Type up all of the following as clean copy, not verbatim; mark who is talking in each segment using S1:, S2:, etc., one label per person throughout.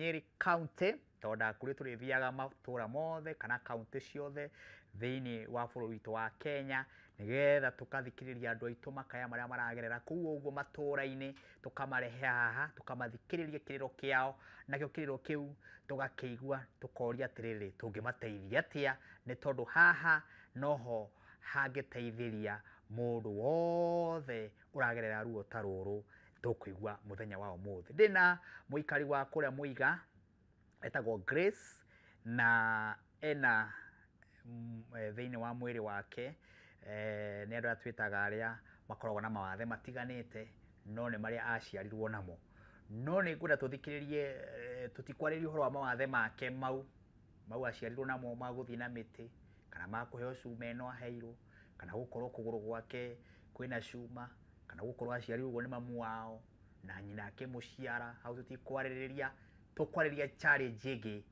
S1: Nyeri County, tondũ ndakwĩrire tũrĩthiaga matũra mothe kana kaũntĩ ciothe thĩinĩ wa bũrũri witũ wa Kenya, nĩgetha tũkathikĩrĩria andũ aitũ makaya marĩa maragerera kũu ũguo matũra-inĩ, tũkamarehe haha, tũkamathikĩrĩria kĩrĩro kĩao, nakĩo kĩrĩro kĩu tũgakĩigua, tũkoria atĩrĩrĩ, tũngĩmateithia atĩa, nĩ tondũ haha noho hangĩteithĩria mũndũ wothe ũragerera ruo ta rũrũ tũkũigua mũthenya wa ũmũthĩ. Ndĩna mũikari wa kũrĩa Mũiga, etagwo Grace, na ena thĩinĩ wa mwĩrĩ wake, nĩ andũ arĩa twĩtaga arĩa makoragwo na mawathe matiganĩte, no nĩ marĩa aciarirwo namo. No nĩ ngwenda tũthikĩrĩrie, tũtikwarĩrĩria ũhoro wa mawathe make mau, mau aciarirwo namo ma gũthiĩ na mĩtĩ, kana ma kũheo cuma ĩno aheirwo, kana gũkorwo kũgũrũ gwake kwĩna cuma, kana gũkorwo aciarirwo ũguo nĩ mamu wao, na nyina akĩmũciara, hau tũtikwarĩrĩria, tũkwarĩrĩria challenge ĩngĩ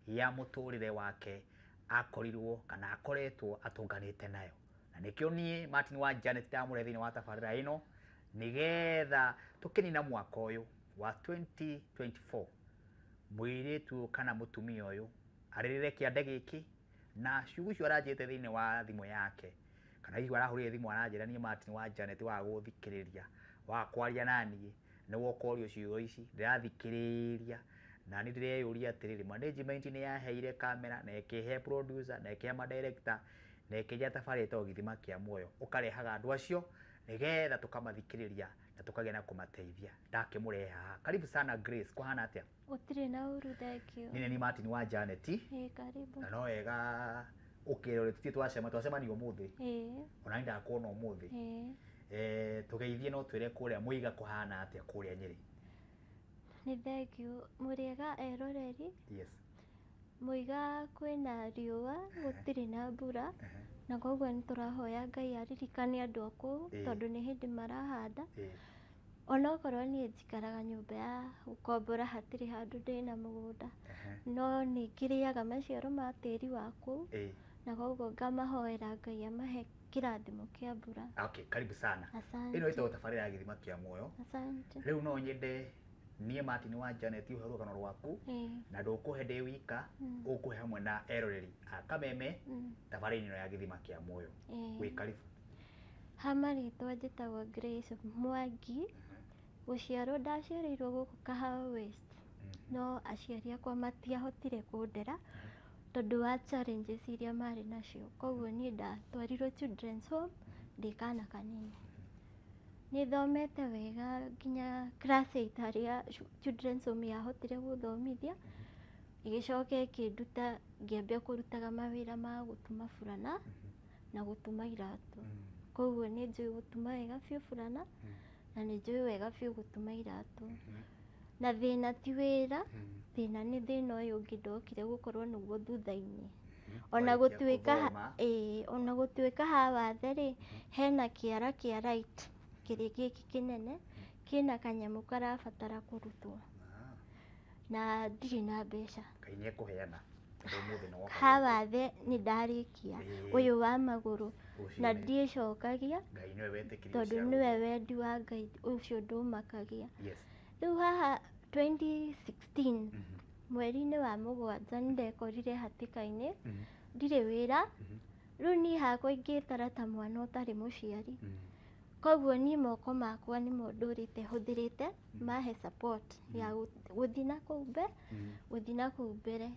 S1: ya mũtũrĩre wake akorirwo kana akoretwo atũnganĩte nayo. Na nĩkĩo niĩ Martin wa Janet ndamũrehe thĩinĩ wa tabarĩra ĩno, nĩgetha tũkĩnina mwaka ũyũ wa 2024, mũirĩtu ũyũ kana mũtumia ũyũ arĩrĩre kĩande gĩkĩ, na ciugo icio aranjĩte thĩinĩ wa thimũ yake, kana hihi arahũrire thimũ aranjĩra niĩ Martin wa Janet waga gũthikĩrĩria, waga kwaria naniĩ, nĩ woka ũrio ciugo ici, ndĩrathikĩrĩria, na niĩ ndĩreyũria atĩrĩrĩ, management nĩ yaheire kamera, na ĩkĩhe producer, na ĩkĩhe ma director, na ĩkĩnjĩra tabarĩra ĩtagwo Gĩthima kĩa Muoyo, ũkarehaga andũ acio, nĩgetha tũkamathikĩrĩria na tũkagĩa na kũmateithia. Ndakĩmũrehe haha. Karibu sana Grace, kũhana atĩa?
S2: Gũtirĩ na ũru, thank you.
S1: Niĩ nĩ Martin wa Janet.
S2: Ĩĩ, karibu.
S1: Na no wega ũkĩrore tũtirĩ twacema, twacemania ũmũthĩ.
S2: Ĩĩ.
S1: Ona niĩ ndakuona ũmũthĩ.
S2: Ĩĩ.
S1: Tũgeithie no twĩre kũrĩa Mũiga kũhana atĩa kũrĩa Nyĩrĩ.
S2: Nĩ thank you. Mũrĩega eroreri.
S1: Yes.
S2: Mũiga kwĩna riũa, gũtirĩ na mbura. Na koguo nĩ tũrahoya Ngai aririkane andũ a kũu, tondũ nĩ hĩndĩ marahanda. Onokorwo niĩ njikaraga nyũmba ya gũkombora hatirĩ handũ ndĩna mũgũnda, no nĩ ngĩrĩaga maciaro ma tĩri wa kũu, na koguo ngamahoera Ngai amahe kĩrathimo kĩa mbura.
S1: Okay, karibu sana.
S2: Asante.
S1: Ĩno ĩtagwo tabarĩra ya Gĩthima kĩa Muoyo.
S2: Asante.
S1: Rĩu no nyende niĩ Martin wa Janet ũhe rũgano rwaku, na ndũkũhe ndĩ wika, ũkũhe hamwe na eroreri a Kameme tabarĩra ĩno ya Gĩthima kĩa Muoyo. Wĩ karibu.
S2: Ha marĩtwa njĩtagwo Grace Mwangi, gũciarwo ndaciarĩirwo gũkũ Kahawa West, no aciari akwa matiahotire kũndera tondũ wa challenges iria marĩ nacio, koguo niĩ ndatwarirwo Children's Home ndĩ kana kanini. Nĩ thomete wega nginya class 8 harĩa Children's Home yahotire gũthomithia, ĩgĩcoka ĩkĩnduta ngĩambia kũrutaga mawĩra ma gũtuma burana na gũtuma iratũ. Koguo nĩ njũĩ gũtuma wega biũ burana, na nĩ njũĩ wega biũ gũtuma iratũ. Na thĩna ti wĩra, thĩna nĩ thĩna ũyũ ũngĩ ndokire gũkorwo nĩguo thutha-inĩ. Ona gũtuĩka, ĩĩ, ona gũtuĩka ha wathe rĩ, hena kĩara kĩa right kĩrĩ gĩkĩ kĩnene, kĩna kanyamũ karabatara kũrutwo. Na ndirĩ na mbeca.
S1: Ngai nĩ ekũheana.
S2: Ha wathe nĩ ndarĩkia ũyũ wa magũrũ na ndiĩcokagia tondũ nĩwe wendi wa Ngai ũcio ndũmakagia. Rĩu haha 2016 mweri-inĩ wa mũgwanja nĩ ndekorire hatĩka-inĩ, ndirĩ wĩra, rĩu niĩ hakwa ingĩtara ta mwana ũtarĩ mũciari. Koguo niĩ moko makwa nĩmo ndũrĩte hũthĩrĩte mahe support ya gũthiĩ na kũu mbere, gũthiĩ na kũu mbere.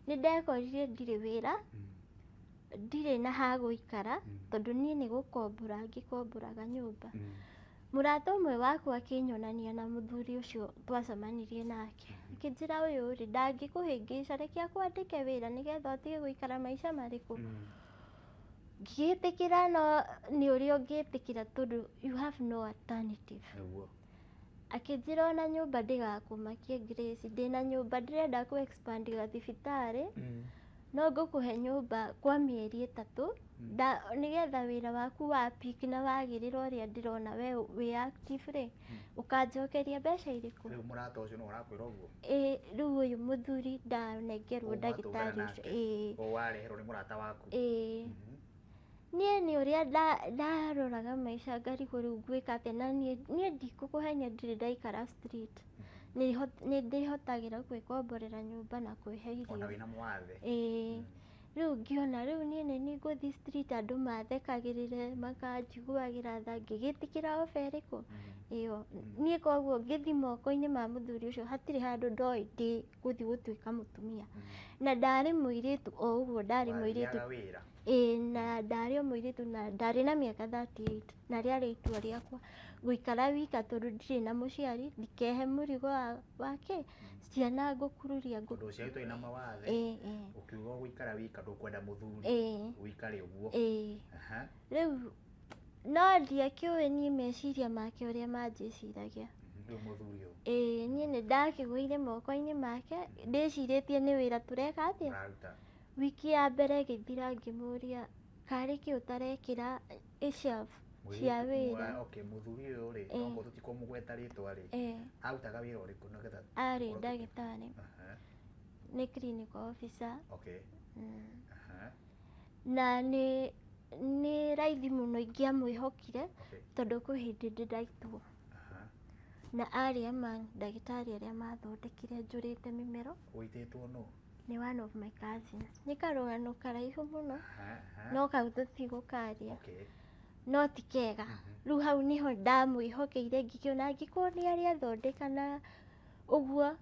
S2: Nĩ ndekorire ndirĩ wĩra, ndirĩ na ha gũikara, tondũ niĩ nĩ gũkombora ngĩkomboraga nyũmba. Mũrata ũmwe wakwa akĩnyonania na mũthuri ũcio twacemanirie nake, akĩnjĩra ũyũ rĩ ndangĩkũhĩngĩca, reke akwandĩke wĩra nĩgetha ũtige gũikara maica marĩkũ. Ngĩgĩtĩkĩra, no nĩ ũrĩa ũngĩtĩkĩra tondũ you have no alternative. Akĩnjĩra ona nyũmba ndĩgakũmakie Grace, ndĩna nyũmba ndĩrenda kũ expand gathibitarĩ, no ngũkũhe nyũmba kwa mĩeri 3 nĩgetha wĩra waku wa pick na wagĩrĩra ũrĩa ndĩrona we wĩ active rĩ, ũkanjokeria mbeca irĩkũ?
S1: Rĩu mũrata ũcio nĩwe ũrakwĩra ũguo?
S2: Ĩĩ, rĩu ũyũ mũthuri ndanengerwo ndagĩtarĩ ũcio. Ĩĩ.
S1: Ũũ wareherwo nĩ mũrata waku?
S2: Ĩĩ. Niĩ nĩ ũrĩa ndaroraga maica ngarigwo rĩu ngwĩka atĩa, na niĩ ndikũkũhenia ndirĩ ndaikara street. Nĩ ndĩhotagĩra kwĩkomborera nyũmba na kwĩhe
S1: Ona
S2: irio.
S1: wĩna mawathe.
S2: Ĩĩ. Rĩu ngĩona rĩu niĩ nĩ niĩ ngũthiĩ street andũ mathekagĩrĩre makanjiguagĩra tha, ngĩgĩtĩkĩra oba ĩrĩkũ ĩyo. Niĩ koguo ngĩthiĩ moko-inĩ ma mũthuri ũcio hatirĩ handũ ndoĩ ndĩ gũthiĩ gũtuĩka mũtumia. Na ndarĩ mũirĩtu o ũguo, ndarĩ mũirĩtu.
S1: Wathiaga wĩra.
S2: Ĩĩ, na ndarĩ o mũirĩtu na ndarĩ na mĩaka 38, na rĩarĩ itua rĩakwa gũikara wika tondũ ndirĩ na mũciari, ndikehe mũrigo wake ciana ngũkururia
S1: Tondũ ũciarĩtwo wĩna mawathe.
S2: Ĩĩ, ĩĩ.
S1: Ũkiuga ũgũikara wika, ndũkwenda mũthuri.
S2: Ĩĩ.
S1: Ũikare ũguo.
S2: Ĩĩ.
S1: Aha.
S2: Rĩu no ndiakĩũĩ niĩ meciria make ũrĩa manjĩciragia.
S1: Rĩu mũthuri ũyũ.
S2: Ĩĩ, niĩ nĩ ndakĩgũire moko-inĩ make ndĩcirĩtie nĩ wĩra tũreka atĩa.
S1: Ũraruta.
S2: Wiki ya mbere ĩgĩthira ngĩmũria karĩ kĩ ũtarekĩra shelf cia wĩra.
S1: Okay, mũthuri ũyũ rĩ,
S2: Ĩĩ.
S1: no tũtikũmũgweta rĩtwa rĩ.
S2: Ĩĩ.
S1: Arutaga wĩra ũrĩkũ nĩgetha
S2: Arĩ
S1: tũkorwo
S2: ndagĩtarĩ.
S1: Aha.
S2: Nĩ clinical officer.
S1: Okay. Aha.
S2: Na nĩ raithi mũno ingĩamwĩhokire
S1: Okay.
S2: tondũ kwĩ hĩndĩ ndĩ ndaitwo.
S1: Aha.
S2: Na arĩ among ndagĩtarĩ arĩa mathondekire njũrĩte mĩmero.
S1: Ũitĩtwo nũ?
S2: Nĩ one of my cousins. Nĩ karũgano karaihu mũno.
S1: Aha. Aha.
S2: No kau tũtigũkaria.
S1: Okay.
S2: No ti kega. Rĩu hau nĩho ndamwĩhokeire ngĩkĩona angĩkorwo nĩ arĩa athondeka na ũguo,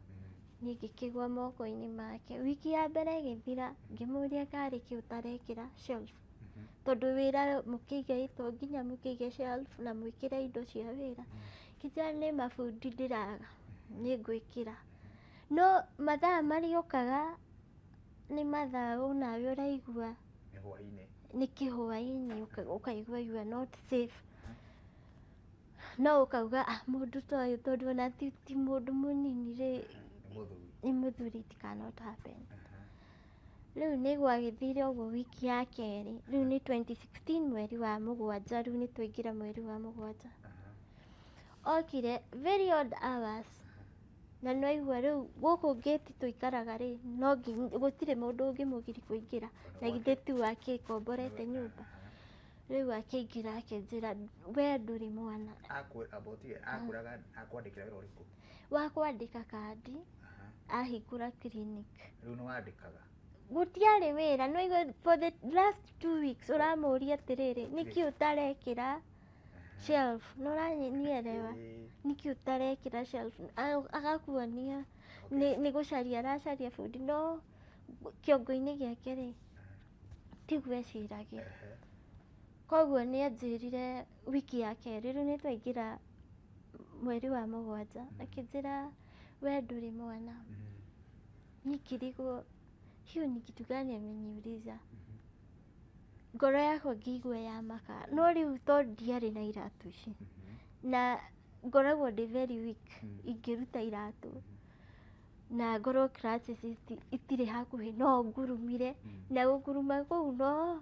S2: niĩ ngĩkĩgwa moko-inĩ make. Wiki ya mbere ĩgĩthira ngĩmũria karĩ kĩ ũtarekĩra shelf. Tondũ wĩra mũkĩige to nginya mũkĩige shelf na mwĩkĩre indo cia wĩra. Kĩnjĩra nĩ mabundi ndĩraga, nĩ ngwĩkĩra. No mathaa marĩa okaga nĩ mathaa onawe ũraigua
S1: Nĩ hwainĩ.
S2: Nĩ kĩhwainĩ, ũkaigua you are not safe. No ũkauga ah, mũndũ ta ũyũ tondũ ona ti mũndũ mũnini rĩ,
S1: Nĩ mũthuri.
S2: Nĩ mũthuri, it cannot happen. Rĩu nĩ gwagĩthire ũguo wiki ya kerĩ, rĩu nĩ 2016 mweri wa mũgwanja, rĩu nĩ twaingĩra mweri wa mũgwanja. Okire very odd hours na nĩwaigua rĩu gũkũ gate tũikaraga rĩ, no nginya gũtirĩ mũndũ ũngĩmũgiria kũingĩra, na githĩ tu akĩkomborete nyũmba. Rĩu akĩingĩra akĩnjĩra we ndũrĩ mwana.
S1: Akwĩraga akwandĩkĩra wĩra ũrĩkũ?
S2: Wa kwandĩka kandi ahingũra clinic.
S1: Rĩu nĩ wandĩkaga?
S2: Gũtiarĩ wĩra, nĩwaigua for the last 2 weeks ũramũria atĩrĩrĩ, nĩkĩ ũtarekĩra shelf, nĩ ũranielewa? Nĩkĩ ũtarekĩra shelf? Agakuonia nĩ gũcaria aracaria bundi, no kĩongo-inĩ gĩake rĩ, tiguo eciragia. Koguo nĩ anjĩrire wiki ya kerĩ, rĩu nĩ twaingĩra mweri wa mũgwanja, akĩnjĩra we ndũrĩ mwana. Niĩ ngĩrigwo hiyo ni kitu gani ameniuliza. Ngoro yakwa ngĩigua yamaka, no rĩu tondũ ndiarĩ na iratũ ici na ngoragwo ndĩ very weak ingĩruta iratũ na ngorwo crutches itirĩ hakuhĩ, no ngurumire, na gũkuruma kũu no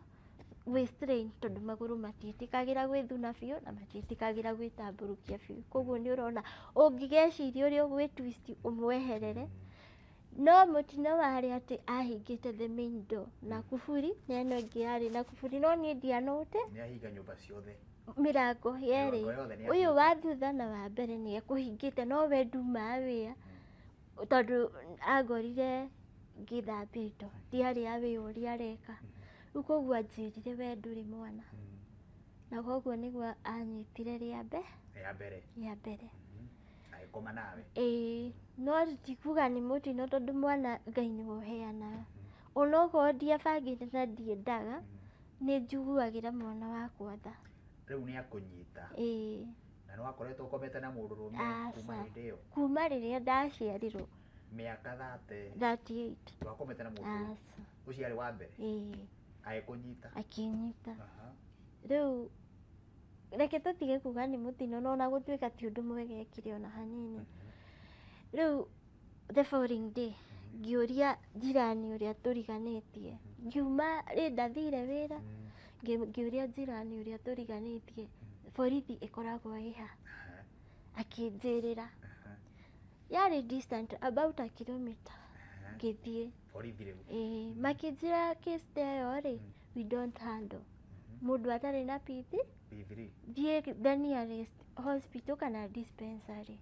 S2: gwĩ strain tondũ magũrũ matiĩtĩkagĩra gwĩthuna biũ na matiĩtĩkagĩra gwĩtambũrũkia biũ. Koguo nĩ ũrona ũngĩgeciria ũrĩa ũgwĩ twist ũmweherere, no mũtino warĩ atĩ ahingĩte the main door na kuburi, na ĩno ĩngĩ yarĩ na kuburi, no niĩ ndianote.
S1: Nĩ ahinga nyũmba ciothe.
S2: Mĩrango yerĩ.
S1: Mĩrango yothe nĩ
S2: Ũyũ
S1: ahinga.
S2: wa thutha na wa mbere nĩ ekũhingĩte, no we nduma wĩa tondũ angorire ngĩthambia indo, ndiarĩ awĩ ũrĩa areka. Rĩu koguo anjĩrire we ndũrĩ mwana, na koguo nĩguo anyitire rĩa mbere.
S1: Rĩa mbere.
S2: Rĩa mbere.
S1: Agĩkoma nawe.
S2: Ĩĩ, no tikuga nĩ mũtino tondũ mwana Ngai nĩwe ũheanaga. Onokorwo ndiabangĩte na ndiendaga, nĩ njiguagĩra mwana wakwa tha.
S1: Rĩu nĩ akũnyita.
S2: Ĩĩ.
S1: Na nĩ wakoretwo ũkomete na mũndũrũme kuma
S2: Aca.
S1: hĩndĩ ĩyo?
S2: Kuma rĩrĩa ndaciarirwo.
S1: Mĩaka 30.
S2: 38.
S1: Ndwakomete na mũndũrũme?
S2: Aca.
S1: Ũcio arĩ wa mbere?
S2: Ĩĩ.
S1: Agĩkũnyita?
S2: Akĩnyita.
S1: Aha.
S2: Rĩu reke tũtige kuga nĩ mũtino, no ona gũtuĩka ti ũndũ mwega ekire ona hanini. Rĩu the following day ngĩũria jirani ũrĩa tũriganĩtie, ngiuma rĩ ndathire wĩra, ngĩũria jirani ũrĩa tũriganĩtie borithi ĩkoragwo ĩha, akĩnjĩrĩra yarĩ distant about a kilometer, ngĩthiĩ.
S1: Borithi rĩu.
S2: Ĩĩ, makĩnjĩra case ta ĩyo rĩ, we don't handle mũndũ atarĩ na P3.
S1: P3.
S2: Thiĩ the nearest hospital kana dispensary.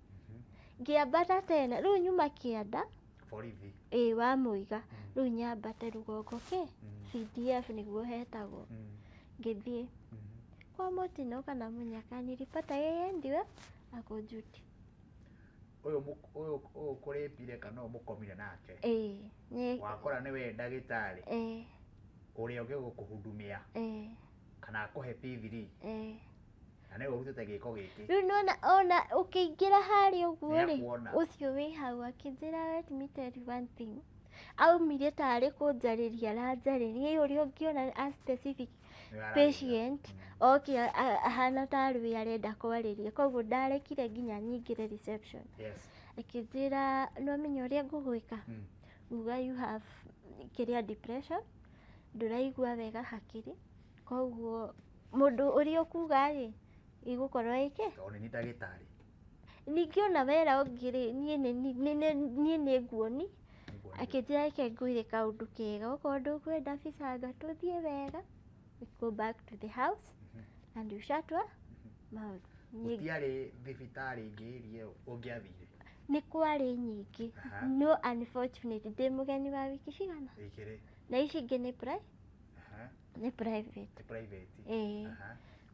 S2: Ngĩambata tena rĩu nyuma kĩanda.
S1: Borithi.
S2: Ĩĩ, wa Mũiga. Rĩu nyambate rũgongo kĩ CDF nĩguo hetagwo. Ngĩthiĩ kwa mũtino kana mũnyaka, nilipata yeye ndiwe ako duty.
S1: Ũyũ ũyũ ũyũ kũrĩpire kana ũyũ mũkomire nake?
S2: Ĩĩ nĩ.
S1: Wakora nĩwe ndagĩtarĩ ũrĩa ũngĩgũkũhudumia kana akũhe P3 na nĩwe ũrutĩte gĩko gĩkĩ.
S2: Rĩu nona ona ũkĩingĩra harĩa ũguo rĩ,
S1: Nĩakuona.
S2: ũcio wĩ hau akĩnjĩra, "Let me tell you one thing." Aumire tarĩ kũnjarĩria aranjarĩria, ũrĩa ũngĩona a specific
S1: Nĩwe ararĩria.
S2: patient oke ahana tarĩ we arenda kwarĩria, koguo ndarekire nginya nyingĩre reception. Akĩnjĩra, "Nĩwamenya ũrĩa ngũgwĩka?" Nguga, "You have kĩrĩa depression, ndũraigua wega hakiri, koguo mũndũ ũrĩa ũkuga rĩ ĩgũkorwo ĩkĩ."
S1: Tondũ nĩ niĩ ndagĩtarĩ.
S2: Ningĩ ona wera ũngĩ rĩ, niĩ nĩ nguoni.
S1: Nĩguo.
S2: Akĩnjĩra, "Reke ngwĩre kaũndũ kega, okorwo ndũkwenda bicanga tũthiĩ wega, we go back to the house and you shut your mouth." Niĩ
S1: Gũtiarĩ thibitarĩ ĩngĩ ĩria ĩyo ũngĩathire?
S2: Nĩ kwarĩ nyingĩ. No unfortunately ndĩ mũgeni wa wiki cigana?
S1: 2.
S2: Na ici ingĩ nĩ nĩ private.
S1: Nĩ private.
S2: Ĩĩ.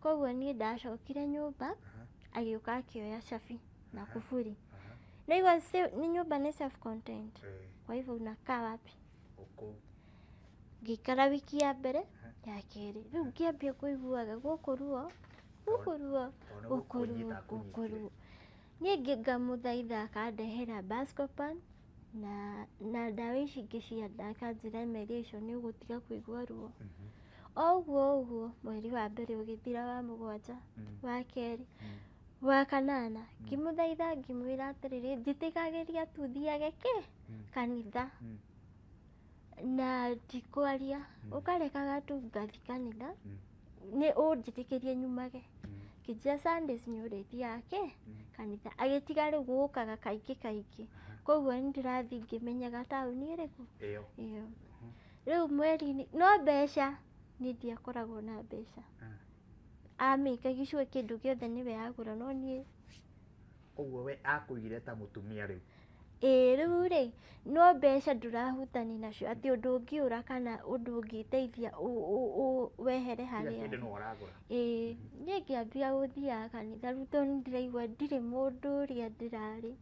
S2: Koguo niĩ ndacokire nyũmba, agĩũka akĩoya cabi na kuburi. Naigua nĩ nyũmba nĩ self contained, kwa hivyo unakaa wapi?
S1: Ũkũu.
S2: Ngĩikara wiki ya mbere, ya kerĩ, rĩu ngĩambia kũiguaga gũkũ ruo, gũkũ ruo,
S1: Tondũ nĩ
S2: gũkũ ruo,
S1: gũkũnyita
S2: gũkũ
S1: akũnyitire.
S2: ruo. Niĩ ngamũthaitha akandehera Buscopan na ndawa ici ingĩ cia nda, akanjĩra meria icio nĩ ũgũtiga kũigua ruo. O ũguo o ũguo, mweri wa mbere ũgĩthira, wa mũgwanja, wa kerĩ, wa kanana, ngĩmũthaitha ngĩmwĩra atĩrĩrĩ, njĩtĩkagĩria tu thiage kĩ kanitha na ndikwaria, ũkarekaga tu ngathi kanitha, nĩ ũnjĩtĩkĩrie nyumage. Kĩnjĩra, "Sundays nĩ ũrĩthiaga kĩ kanitha." Agĩtiga rĩu gũkaga kaingĩ kaingĩ, koguo nĩ ndĩrathiĩ ngĩmenyaga taũni ĩrĩkũ.
S1: Ĩyo.
S2: Ĩyo. Rĩu mweri-inĩ no mbeca niĩ ndiakoragwo na mbeca. Amĩkagia sure kĩndũ gĩothe nĩwe agũra, no niĩ
S1: Ũguo we akũigire ta mũtumia rĩu.
S2: Ĩĩ, rĩu rĩ, no mbeca ndũrahutani nacio atĩ ũndũ ũngĩũra kana ũndũ ũngĩteithia wehere
S1: Kila
S2: harĩa.
S1: kĩndũ nĩwe ũragũra.
S2: Ĩĩ, niĩ ngĩambia gũthiaga kanitha rĩu tondũ nĩndĩraigua ndirĩ mũndũ ũrĩa ndĩrarĩ.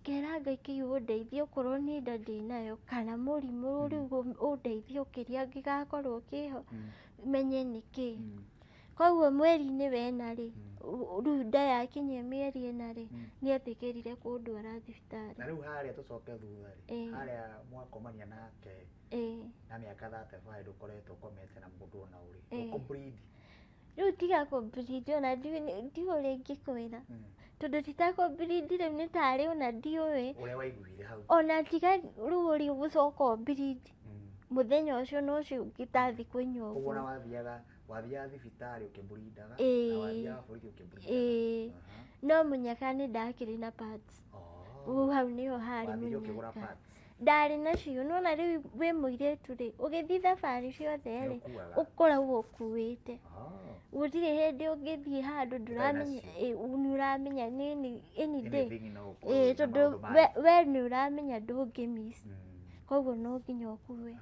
S2: Ngera Ngai kĩu ũndeithie, okorwo nĩ nda ndĩnayo kana mũrimũ rĩu ũndeithie kĩrĩa gĩgakorwo kĩho menye nĩkĩ. Koguo mweri-inĩ wena rĩ, rĩu nda yakinyia mĩeri 4 rĩ, nĩetĩkĩrire kũndwara thibitarĩ.
S1: Na rĩu harĩa tũcoke thutha rĩ, harĩa mwakomania nake na mĩaka 35 ndũkoretwo ũkomete na mũndũ ona ũrĩ. Ũkũ-bleed.
S2: Rĩu tiga kũ-bleed, ona ndiũĩ ũrĩa ingĩkwĩra, tondũ ti ta kũ-bleed rĩu, nĩ tarĩ ona ndiũĩ.
S1: Ũrĩa waiguire hau.
S2: Ona tiga rĩu ũrĩa ũgũcoka ũ-bleed mũthenya ũcio na ũcio ũngĩ ta thikũ 4
S1: Koguo ona
S2: ũguo.
S1: wathiaga thibitarĩ ũkĩ-bleedaga na wathiaga borithi ũkĩ-bleedaga.
S2: Ĩĩ. No mũnyaka nĩ ndakĩrĩ na pads.
S1: Oh.
S2: Rĩu hau nĩho harĩ
S1: Wathire ũkĩgũra
S2: mũnyaka.
S1: pads.
S2: Ndarĩ nacio, nĩwona rĩu wĩ mũirĩtu rĩ, ũgĩthiĩ thabarĩ ciothe rĩ,
S1: Nĩũkuaga.
S2: ũkoragwo ũkuĩte.
S1: Oh.
S2: Gũtirĩ hĩndĩ ũngĩthiĩ handũ ndũramenya nĩ ũramenya nĩ any day.
S1: Anything no ũkorwo
S2: Ĩĩ,
S1: wĩna
S2: tondũ
S1: maũndũ mangĩ.
S2: we nĩ ũramenya ndũngĩ miss. Koguo no nginya ũkue.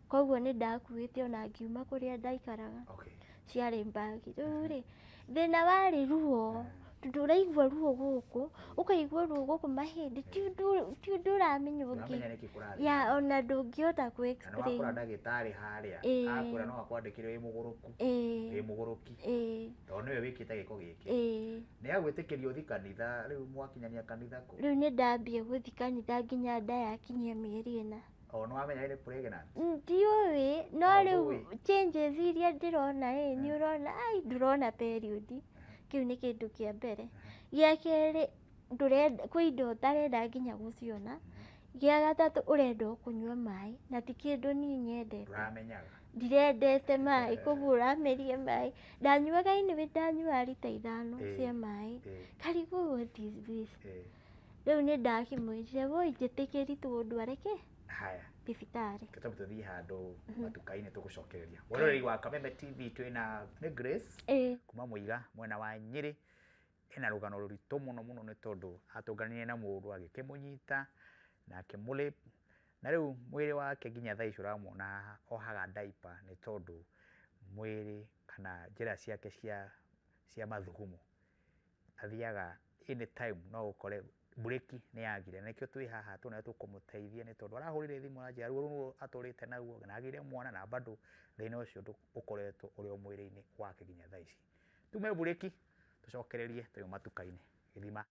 S2: Koguo nĩ ndakuĩte ona ngiuma kũrĩa ndaikaraga. Ciarĩ mbagi. Rĩu rĩ, thĩna warĩ ruo, tondũ ũraigua ruo gũkũ, ũkaigua ruo gũkũ mahĩndĩ, ti ũndũ ũramenya ũngĩ.
S1: Ndũramenya nĩkĩ kũrathiĩ.
S2: Ya ona ndũngĩhota kũ
S1: Na nĩ
S2: explain.
S1: wakora ndagĩtarĩ harĩa, akwĩra no akwandĩkĩre wĩ mũgũrũku, wĩ mũgũrũki, tondũ nĩwe wĩkĩte gĩko gĩkĩ. Nĩ agwĩtĩkĩria ũthiĩ kanitha, rĩu mwakinyania kanitha kũ?
S2: Rĩu nĩ ndambia gũthiĩ kanitha nginya nda yakinyia mĩeri 4.
S1: O nĩ wamenya nĩ pregnant?
S2: Ndiũĩ, no
S1: O
S2: rĩu
S1: ndũĩ.
S2: changes iria ndĩrona ĩ, nĩ ũrona ai ndũrona period. Kĩu nĩ kĩndũ kĩa mbere. Gĩa kerĩ, ndũrenda kwĩ indo ũtarenda nginya gũciona. Gĩa gatatũ, ũrenda o kũnyua maĩ na ti kĩndũ niĩ nyendete.
S1: Ndũramenyaga.
S2: Ndirendete maĩ, koguo ũrameria maĩ. Ndanyuaga anyway, ndanyuaga rita 5 cia maĩ. Karigwo what is this? Rĩu nĩ ndakĩmwĩrire, woi njĩtĩkĩri tu ũndware kĩ?
S1: Haya.
S2: Thibitarĩ.
S1: Tũtambe tũthiĩ handũ matuka-inĩ tũgũcokereria. Mwĩroreri wa Kameme TV, twĩna nĩ Grace kuma Mũiga mwena wa Nyĩrĩ. Ena rũgano rũritũ mũno mũno nĩ tondũ atũnganire na mũndũ agĩkĩmũnyita na akĩmũrape, na rĩu mwĩrĩ wake nginya thaa ici ũramuona haha ohaga diaper nĩ tondũ mwĩrĩ kana njĩra ciake cia mathugumo athiaga anytime no ũkore mburĩki nĩ yagire. Na nĩkĩo twĩ haha tuone tũkũmũteithia nĩ tondũ arahũrire thimũ aranjĩra ruo rũu atũrĩte naguo na agĩire mwana na bado thĩna ũcio ũkoretwo ũrĩ o mwĩrĩ-inĩ wake nginya thaa ici. Tume mburĩki tũcokererie twĩ matuka-inĩ gĩthima.